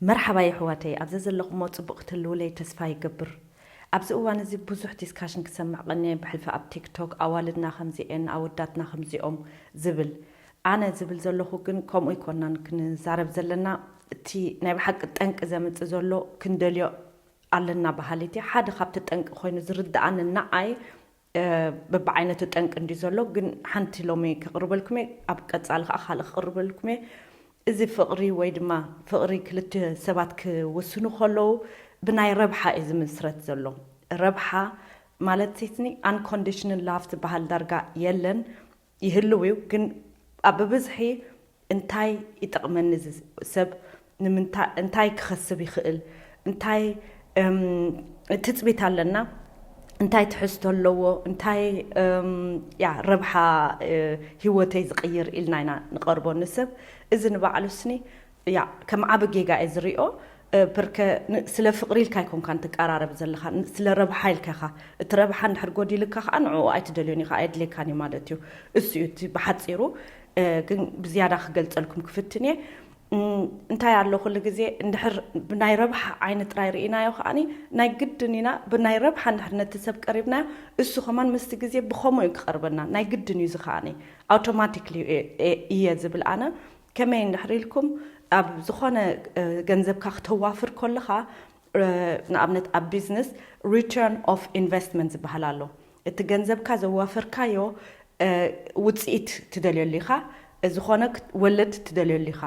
መርሓባ የሕዋተይ፣ ኣብዚ ዘለኹሞ ጽቡቕ ክትህልውለይ ተስፋ ይገብር። ኣብዚ እዋን እዚ ብዙሕ ዲስካሽን ክሰምዕ ቀንየ፣ ብሕልፊ ኣብ ቲክቶክ ኣዋልድና ከምዚኤን ኣወዳትና ከምዚኦም ዝብል። ኣነ ዝብል ዘለኹ ግን ከምኡ ኣይኮናን ክንዛረብ ዘለና። እቲ ናይ ብሓቂ ጠንቂ ዘምጽእ ዘሎ ክንደልዮ ኣለና በሃሊት እየ። ሓደ ካብቲ ጠንቂ ኮይኑ ዝርድኣኒ ንዓይ፣ እ፣ በብዓይነቱ ጠንቂ እንዲ ዘሎ ግን ሓንቲ ሎሚ ከቕርበልኩም እየ። ኣብ ቀጻሊ ከዓ ካልእ ክቕርበልኩም እየ። እዚ ፍቕሪ ወይ ድማ ፍቕሪ ክልተ ሰባት ክውስኑ ከለዉ ብናይ ረብሓ እዩ ዝምስረት ዘሎ። ረብሓ ማለት ሴትኒ unconditional love ዝበሃል ዳርጋ የለን። ይህልው እዩ፣ ግን ኣብ ብብዝሒ እንታይ ይጠቕመኒ እዚ ሰብ፣ ንምንታ-፣ እንታይ ክኸስብ ይኽእል፣ እንታይ፣ እም፣ ትጽቢት ኣለና፣ እንታይ ትሕዝቶ ኣለዎ፣ እንታይ፣ እም፣ ያ፣ ረብሓ፣ እ፣ ህይወተይ ዝቕይር ኢልና ኢና ንቐርቦ ንሰብ። እዚ ንባዕሉ ስኒ፣ ያ፣ ከም ዓቢ ጌጋ እየ ዝሪኦ። እ፣ ብርከ ን-፣ ስለ ፍቕሪ ኢልካ ኣይኮንካን ትቀራረብ ዘለኻ፣ ን-፣ ስለ ረብሓ ኢልካ ኢኻ። እቲ ረብሓ እንድሕር ጎዲልካ ኸዓ ንዕኡ ኣይትደልዮን ኢኻ፣ ኣየድልየካን እዩ ማለት እዩ። እሱ እዩ እቲ ብሓጺሩ። እ፣ ግን ብዝያዳ ክገልጸልኩም ክፍትን እየ። እም፣ እንታይ ኣሎ፣ ኩሉ ግዜ እንድሕር ብናይ ረብሓ ዓይኒ ጥራይ ርኢናዮ ከዓኒ፣ ናይ ግድን ኢና ብናይ ረብሓ እንድሕር ነቲ ሰብ ቀሪብናዮ፣ እሱ ከማን ምስቲ ግዜ ብኸምኡ እዩ ክቐርበና። ናይ ግድን እዩ እዚ ከዓኒ። ኣውቶማቲክሊ እየ፣ እየ ዝብል ኣነ። ከመይ እንድሕር ኢልኩም፣ ኣብ ዝኾነ፣ እ፣ ገንዘብካ ክተዋፍር ከለኻ፣ እ፣ ንኣብነት ኣብ ቢዝነስ return of investment ዝበሃል ኣሎ። እቲ ገንዘብካ ዘዋፈርካዮ፣ እ፣ ውጽኢት ትደልየሉ ኢኻ፣ ዝኾነ ክት-፣ ወለድ ትደልየሉ ኢኻ።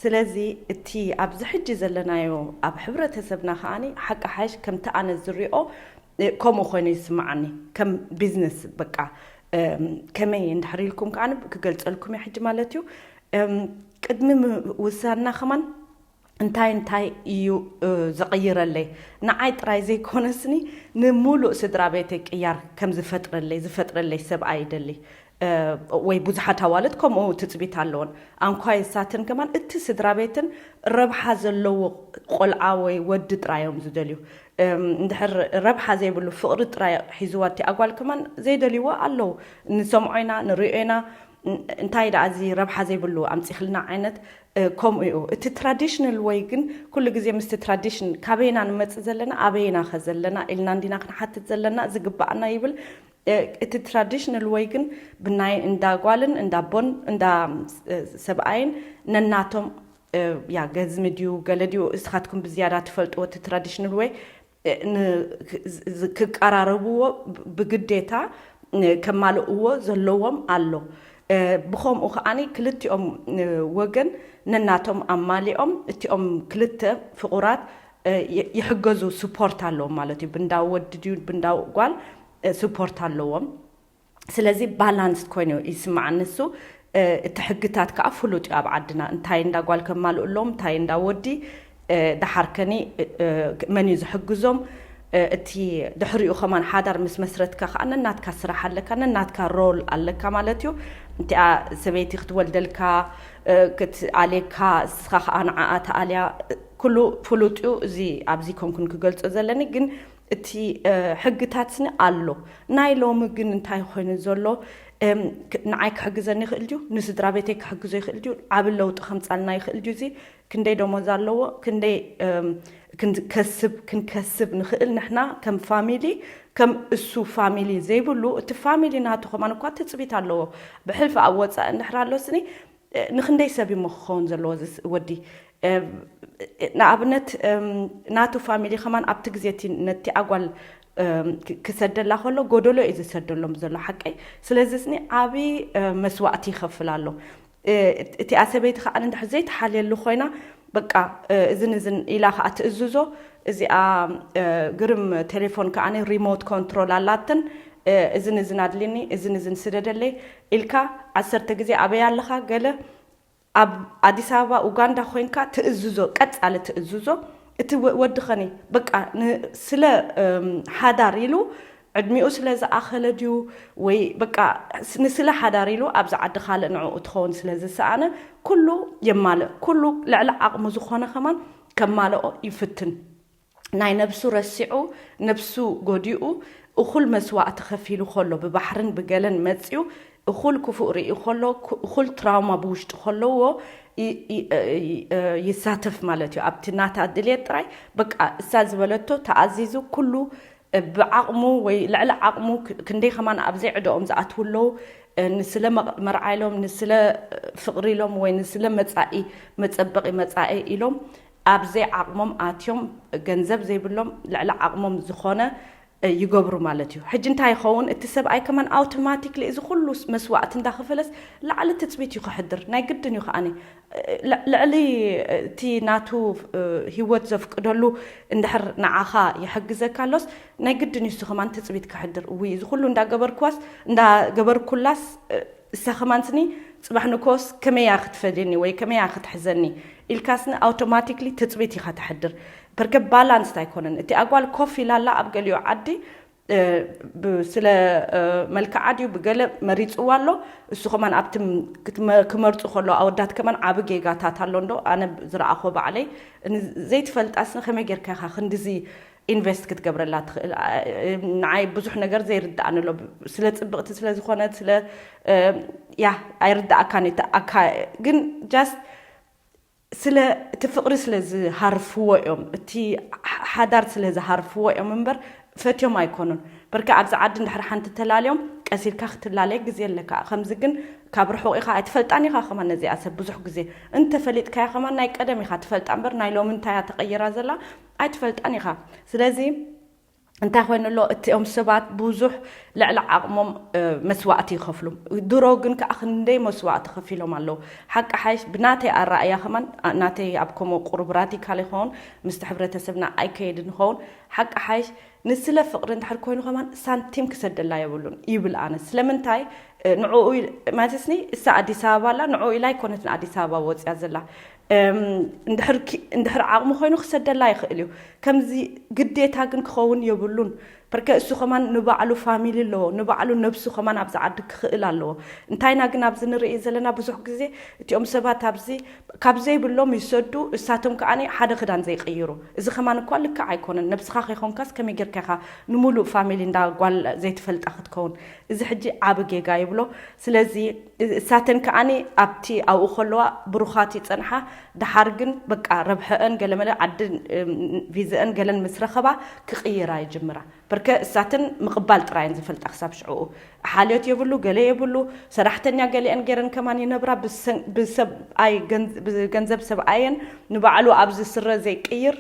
ስለዚ እቲ ኣብዚ ሕጂ ዘለናዮ ኣብ ሕብረተሰብና ከዓኒ ሓቂ ሓይሽ ከምቲ ኣነ ዝሪኦ፣ እ፣ ከምኡ ኮይኑ ይስምዓኒ። ከም ቢዝነስ በቃ፣ እም፣ ከመይ እንድሕር ኢልኩም ከዓኒ ክገልጸልኩም እየ ሕጂ ማለት እዩ። እም፣ ቅድሚ ም-፣ ውሳንና ከማን እንታይ እንታይ እዩ፣ እ፣ ዘቐይረለይ? ንዓይ ጥራይ ዘይኮነስኒ፣ ንምሉእ ስድራ ቤተይ ቅያር ከም ዝፈጥረለይ፣ ዝፈጥረለይ ሰብኣይ ይደሊ። እ፣ ወይ ብዙሓት ኣዋልድ ከምኡ ትጽቢት ኣለዎን። ኣንኳይ እሳተን ከማን እቲ ስድራ ቤትን ረብሓ ዘለዎ ቆልዓ ወይ ወዲ ጥራይ እዮም ዝደልዩ። እም፣ እንድሕር ረብሓ ዘይብሉ ፍቕሪ ጥራይ ሒዝዋ እቲ ኣጓል ከማን ዘይደልይዋ ኣለዉ። ንሰምዖ ኢና፣ ንርእዮ ኢና። ን-፣ እንታይ ደኣ እዚ ረብሓ ዘይብሉ ኣምጺኽልና ዓይነት፣ እ፣ ከምኡ እዩ። እቲ ትራዲሽናል ወይ ግን ኩሉ ግዜ ምስቲ ትራዲሽን ካበይና ንመጽእ ዘለና፣ ኣበይና ከ ዘለና ኢልና እንዲና ክንሓትት ዘለና ዝግባኣና ይብል። እ፣ እቲ ትራዲሽናል ወይ ግን ብናይ እንዳ ጓልን እንዳ ኣቦን እንዳ፣ እ፣ ሰብኣይን ነናቶም፣ እ፣ ያ ገዝሚ ድዩ ገለ ድዩ እስኻትኩም ብዝያዳ ትፈልጥዎ እቲ ትራዲሽናል ወይ፣ እ፣ ን-፣ ክ-፣ ዝ-፣ ዝ-፣ ክቀራረብዎ ብ-፣ ብግዴታ፣ እ፣ ከማልእዎ ዘለዎም ኣሎ። እ፣ ብኸምኡ ከዓኒ ክልቲኦም፣ እ፣ ወገን ነናቶም ኣማሊኦም እቲኦም ክልተ ፍቑራት፣ እ፣ ይ-፣ ይሕገዙ፣ ስፖርት ኣለዎም ማለት እዩ። ብንዳ ወዲ ድዩ ብንዳ ጓል፣ እ፣ ስፖርት ኣለዎም። ስለዚ ባላንስ ኮይኑ ይስምዓኒ ንሱ። እ፣ እቲ ሕግታት ከኣ ፍሉጥ እዩ ኣብ ዓድና። እንታይ እንዳ ጓል ከማልኡ ኣለዎም፣ እንታይ እንዳ ወዲ፣ እ፣ ደሓር ከኒ፣ እ፣ እ፣ መን እዩ ዝሕግዞም፣ እ፣ እቲ ድሕሪኡ ከማን ሓዳር ምስ መስረትካ ከኣ ነናትካ ስራሕ ኣለካ፣ ነናትካ ሮል ኣለካ ማለት እዩ። እቲኣ ሰበይቲ ክትወልደልካ፣ እ፣ ክትኣልየካ፣ እስኻ ከኣ ንዓኣ ትኣልያ፣ ኩሉ ፍሉጥ እዩ። እዚ ኣብዚ ኮንኩን ክገልጾ ዘለኒ፣ ግን እቲ፣ እ፣ ሕግታት ስኒ ኣሎ። ናይ ሎሚ ግን እንታይ ኮይኑ ዘሎ፣ እም፣ ክ-፣ ንዓይ ክሕግዘኒ ይኽእል ድዩ? ንስድራ ቤተይ ክሕግዞ ይኽእል ድዩ? ዓቢ ለውጢ ከምጻልና ይኽእል ድዩ? እዚ ክንደይ ደሞዝ ኣለዎ? ክንደይ፣ እም፣ ክንከስብ፣ ክንከስብ ንኽእል ንሕና ከም ፋሚሊ፣ ከም እሱ ፋሚሊ ዘይብሉ፣ እቲ ፋሚሊ ናቱ ከማን እኳ ትጽቢት ኣለዎ። ብሕልፊ ኣብ ወጻኢ እንድሕር ኣሎ ስኒ፣ እ፣ ንኽንደይ ሰብ እዩ እሞ ክኸውን ዘለዎ እዚ ስ-፣ ወዲ? እ፣ ንኣብነት፣ እም፣ ናቱ ፋሚሊ ከማን ኣብቲ ግዜ እቲ ነቲ ኣጓል፣ እም፣ ክ-፣ ክሰደላ ከሎ ጎደሎ እዩ ዝሰደሎም ዘሎ ሓቀይ። ስለዚ ስኒ ዓቢ፣ እ፣ መስዋእቲ ይኸፍል ኣሎ። እ፣ እት-፣ እቲኣ ሰበይቲ ከኣ እንድሕር ዘይተሓልየሉ ኮይና፣ በቃ፣ እ፣ እዝን እዝን ኢላ ከኣ ትእዝዞ። እዚኣ፣ እ፣ ግርም ቴሌፎን ከኣ ሪሞት ኮንትሮል ኣላትን፣ እ፣ እዝን እዝን ኣድልኒ፣ እዝን እዝን ስደደለይ ኢልካ ዓሰርተ ግዜ ኣበይ ኣለኻ ገለ ኣብ ኣዲስ ኣበባ፣ ኡጋንዳ ኮይንካ ትእዝዞ፣ ቀጻሊ ትእዝዞ። እቲ ወ-፣ ወዲ ኸኒ በቃ ን-፣ ስለ፣ እም፣ ሓዳር ኢሉ ዕድሚኡ ስለ ዝኣኸለ ድዩ ወይ በቃ ስ-፣ ንስለ ሓዳር ኢሉ ኣብዚ ዓዲ ካልእ ንዕኡ ትኸውን ስለ ዝሰኣነ ኩሉ የማልእ። ኩሉ ልዕሊ ዓቕሙ ዝኾነ ከማን ከማልኦ ይፍትን። ናይ ነብሱ ረሲዑ፣ ነብሱ ጎዲኡ፣ እኹል መስዋእቲ ከፊሉ ከሎ፣ ብባሕርን ብገለን መጺኡ፣ እኹል ክፉእ ርእዩ ከሎ፣ ክ-፣ እኹል ትራውማ ብውሽጡ ከለዎ፣ ይ- ይ- እ- እ- ይሳተፍ ማለት እዩ። ኣብቲ ናታ ድልየት ጥራይ በቃ እሳ ዝበለቶ ተኣዚዙ ኩሉ ብዓቕሙ ወይ ልዕሊ ዓቕሙ ክ- ክንደይ ከማን ኣብ ዘይዕደኦም ዝኣትዉ ኣለዉ። እ፣ ንስለ መቕ- መርዓ ኢሎም፣ ንስለ ፍቕሪ ኢሎም ወይ ንስለ መጻኢ መጸበቒ መጻኢ ኢሎም ኣብ ዘይዓቕሞም ኣትዮም ገንዘብ ዘይብሎም ልዕሊ ዓቕሞም ዝኾነ ይገብሩ ማለት እዩ። ሕጂ እንታይ ይኸውን? እቲ ሰብኣይ ከማን ኣውቶማቲክሊ እዚ ኩሉ መስዋእቲ እንዳኸፈለስ ላዕሊ ትፅቢት እዩ ክሕድር፣ ናይ ግድን እዩ ከዓኒ። ልዕሊ እቲ ናቱ ህይወት ዘፍቅደሉ እንድሕር ንዓኻ ይሕግዘካ ኣሎስ ናይ ግድን እዩ እሱ ከማን ትፅቢት ክሕድር። እውይ እዚ ኩሉ እንዳገበርክዋስ እንዳገበርኩላስ እሳ ከማን ስኒ ፅባሕ ንኮስ ከመያ ክትፈድኒ ወይ ከመያ ክትሕዘኒ ኢልካ ስኒ ኣውቶማቲክሊ ትፅቢት ኢኻ ተሕድር። በርከ ባላንስድ ኣይኮነን። እቲ ኣጓል ኮፍ ኢላላ ኣብ ገሊኡ ዓዲ ስለ መልክዓ ድዩ ብገለ መሪፅዋ ኣሎ። እሱ ከማን ኣብቲ ክመርፁ ከሎ ኣወዳት ከማን ዓብ ጌጋታት ኣሎ እንዶ ኣነ ዝረኣኾ ባዕለይ ዘይትፈልጣ ስኒ ከመይ ጌርካ ኢኻ ክንድዚ ኢንቨስት ክትገብረላ ትኽእል? ንዓይ ብዙሕ ነገር ዘይርዳእኒ ኣሎ። ስለ ፅብቕቲ ስለ ዝኾነት ስለ ያ ኣይርዳእካን እዩ። ግን ጃስት ስለ እቲ ፍቕሪ ስለ ዝሃርፍዎ እዮም፣ እቲ ሓዳር ስለ ዝሃርፍዎ እዮም እምበር ፈትዮም ኣይኮኑን። በርካ ኣብዚ ዓዲ እንድሕር ሓንቲ ተላልዮም ቀሲልካ ክትላለየ ግዜ ኣለካ። ከምዚ ግን ካብ ርሑቕ ኢኻ ኣይትፈልጣን ኢኻ። ከማን ነዚኣ ሰብ ብዙሕ ግዜ እንተፈሊጥካያ ከማን ናይ ቀደም ኢኻ ትፈልጣ እምበር ናይ ሎሚ እንታያ ተቐይራ ዘላ ኣይትፈልጣን ኢኻ። ስለዚ እንታይ ኮይኑ ኣሎ? እቲኦም ሰባት ብዙሕ ልዕሊ ዓቕሞም መስዋእቲ ይኸፍሉ። ድሮ ግን ከዓ ክንደይ መስዋእቲ ከፊሎም ኣለዉ። ሓቂ ሓይሽ ብናተይ ኣረኣያ ከማን ናተይ ኣብ ከምኡ ቁሩብ ራዲካል ይኸውን ምስቲ ሕብረተሰብና ኣይከየድን ይኸውን። ሓቂ ሓይሽ ንስለ ፍቕሪ እንድሕር ኮይኑ ከማን ሳንቲም ክሰደላ የብሉን ይብል ኣነ። ስለምንታይ ንዕኡ ማለትስኒ እሳ ኣዲስ ኣበባ ኣላ ንዕኡ ኢላ ኣይኮነትን ኣዲስ ኣበባ ወፅያ ዘላ። እንድሕር ዓቕሙ ኮይኑ ክሰደላ ይኽእል እዩ። ከምዚ ግዴታ ግን ክኸውን የብሉን። በርከ እሱ ከማን ንባዕሉ ፋሚሊ ኣለዎ፣ ንባዕሉ ነብሱ ከማን ኣብዚ ዓዲ ክኽእል ኣለዎ። እንታይና ግን ኣብዚ ንርኢ ዘለና ብዙሕ ግዜ እቲኦም ሰባት ኣብዚ ካብ ዘይብሎም ይሰዱ፣ እሳቶም ከዓኒ ሓደ ክዳን ዘይቅይሩ። እዚ ከማን እኳ ልክዕ ኣይኮነን። ነብስኻ ከይኮንካስ ከመይ ጌርካ ኢኻ ንሙሉእ ፋሚሊ እንዳ ጓል ዘይትፈልጣ ክትከውን? እዚ ሕጂ ዓቢ ጌጋ ይብሎ። ስለዚ እሳተን ከዓኒ ኣብቲ ኣብኡ ከለዋ ብሩኻት ይጸንሓ፣ ደሓር ግን በቃ ረብሐአን ገለመለ ዓዲ ቪዘአን ገለን ምስ ረኸባ ክቕይራ ይጅምራ። በርከ እሳተን ምቕባል ጥራየን ዝፈልጣ ክሳብ ሽዕኡ። ሓልዮት የብሉ፣ ገለ የብሉ፣ ሰራሕተኛ ገሊአን ገይረን ከማን ይነብራ፣ ብሰብኣይ ብገንዘብ ሰብኣየን ንባዕሉ ኣብዚ ስረ ዘይቅይር።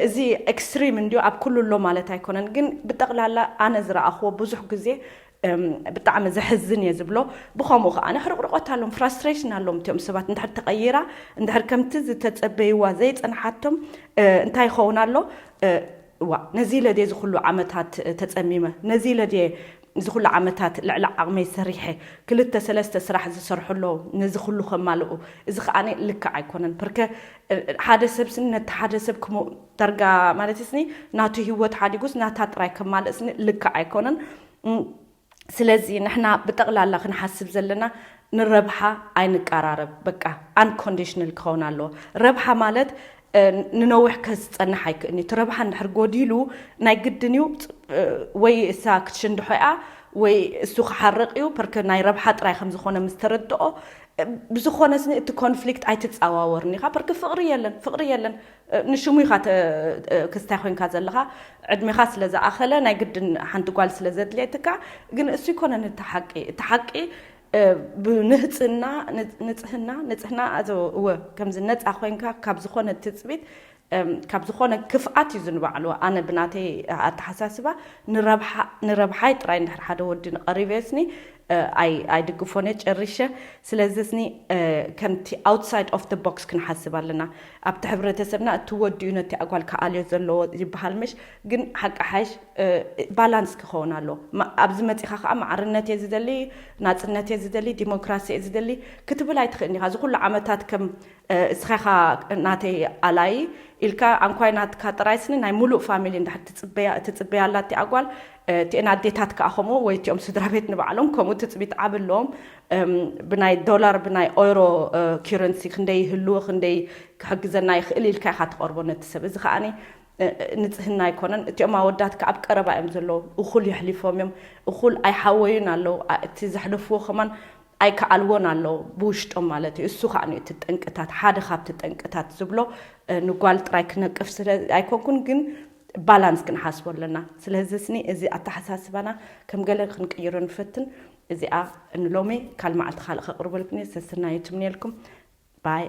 እዚ ኤክስትሪም እንዲዩ ኣብ ኩሉ ኣሎ ማለት ኣይኮነን፣ ግን ብጠቕላላ ኣነ ዝረኣኽዎ ብዙሕ ግዜ ብጣዕሚ ዘሕዝን እየ ዝብሎ። ብኸምኡ ከዓ ሕርቕርቆት ኣሎም ፍራስትሬሽን ኣሎም እቲኦም ሰባት እንድሕር ተቐይራ እንድሕር ከምቲ ዝተፀበይዋ ዘይፀንሓቶም እንታይ ይኸውን ኣሎ? ዋ ነዚ ኢለ ድየ እዚ ኩሉ ዓመታት ተፀሚመ ነዚ ኢለ ድየ እዚ ኩሉ ዓመታት ልዕሊ ዓቕመይ ሰሪሐ ክልተ ሰለስተ ስራሕ ዝሰርሑ ኣለዉ ነዚ ኩሉ ከማልኡ። እዚ ከዓ ልክዕ ኣይኮነን። ፐርከ ሓደ ሰብ ስኒ ነቲ ሓደ ሰብ ክሙ ዳርጋ ማለት ስኒ ናቱ ህይወት ሓዲጉስ ናታ ጥራይ ከማልእ ስኒ ልክዕ ኣይኮነን። ስለዚ ንሕና ብጠቕላላ ክንሓስብ ዘለና ንረብሓ ኣይንቀራረብ። በቃ ኣንኮንዲሽናል ክኸውን ኣለዎ። ረብሓ ማለት ንነዊሕ ከዝፀንሕ ኣይክእልን እዩ። እቲ ረብሓ እንድሕር ጎዲሉ ናይ ግድን እዩ ወይ እሳ ክትሽንድሖ እያ ወይ እሱ ክሓርቕ እዩ። ፐርከ ናይ ረብሓ ጥራይ ከም ዝኾነ ምስ ተረድኦ ብዝኾነ ስኒ እቲ ኮንፍሊክት ኣይትፃዋወርን ኢኻ። ፐርከ ፍቕሪ የለን፣ ፍቕሪ የለን። ንሽሙ ኢኻ ክስታይ ኮይንካ ዘለኻ ዕድሜኻ ስለ ዝኣኸለ ናይ ግድን ሓንቲ ጓል ስለ ዘድልየትካ። ግን እሱ ይኮነን እቲ ሓቂ። እቲ ሓቂ ብንህፅና ንፅህና ንፅህና እወ ከምዚ ነፃ ኮይንካ ካብ ዝኾነ ትፅቢት ካብ ዝኾነ ክፍኣት እዩ ዝንባዕሉ። ኣነ ብናተይ ኣተሓሳስባ ንረብሓይ ጥራይ እንድሕር ሓደ ወዲ ንቐሪበ ስኒ ኣይድግፎን እየ ጨሪሸ። ስለዚ ስኒ ከምቲ ኣውትሳይድ ኦፍ ደ ቦክስ ክንሓስብ ኣለና። ኣብቲ ሕብረተሰብና እቲ ወዲ እዩ ነቲ ኣጓል ክኣልዮ ዘለዎ ይበሃል ምሽ? ግን ሓቂ ሓይሽ ባላንስ ክኸውን ኣሎ። ኣብዚ መፂኻ ከዓ ማዕርነት እየ ዝደሊ፣ ናፅነት እየ ዝደሊ፣ ዲሞክራሲ እየ ዝደሊ ክትብል ኣይትኽእልን ኢኻ። እዚ ኩሉ ዓመታት ከም እስኻ ኢኻ ናተይ ኣላይ ኢልካ ኣንኳይ ናትካ ጥራይ ስኒ ናይ ሙሉእ ፋሚሊ እንድሕር ትፅበያ ኣላ እቲኣ ጓል እቲኤን ኣዴታት ከዓ ከምኡ ወይ እቲኦም ስድራ ቤት ንባዕሎም ከምኡ ትፅቢት ዓብ ኣለዎም። ብናይ ዶላር ብናይ ኦይሮ ኪረንሲ ክንደይ ይህልዎ ክንደይ ክሕግዘና ይኽእል ኢልካ ኢኻ ትቐርቦ ነቲ ሰብ። እዚ ከዓኒ ንፅህና ኣይኮነን። እቲኦም ኣወዳት ከዓ ኣብ ቀረባ እዮም ዘለዉ። እኹል የሕሊፎም እዮም። እኹል ኣይሓወዩን ኣለዉ። እቲ ዘሕለፍዎ ከማን ኣይከኣልዎን ኣለዉ ብውሽጦም ማለት እዩ። እሱ ከዓ እዩ እቲ ጠንቅታት፣ ሓደ ካብቲ ጠንቅታት ዝብሎ። ንጓል ጥራይ ክነቅፍ ስለ ኣይኮንኩን፣ ግን ባላንስ ክንሓስቦ ኣለና። ስለዚ ስኒ እዚ ኣተሓሳስባና ከም ገለ ክንቅይሮ ንፈትን። እዚኣ ንሎሚ፣ ካልእ መዓልቲ ካልእ ከቕርበልኩም እየ። ሰስናዩ ትምንየልኩም። ባይ።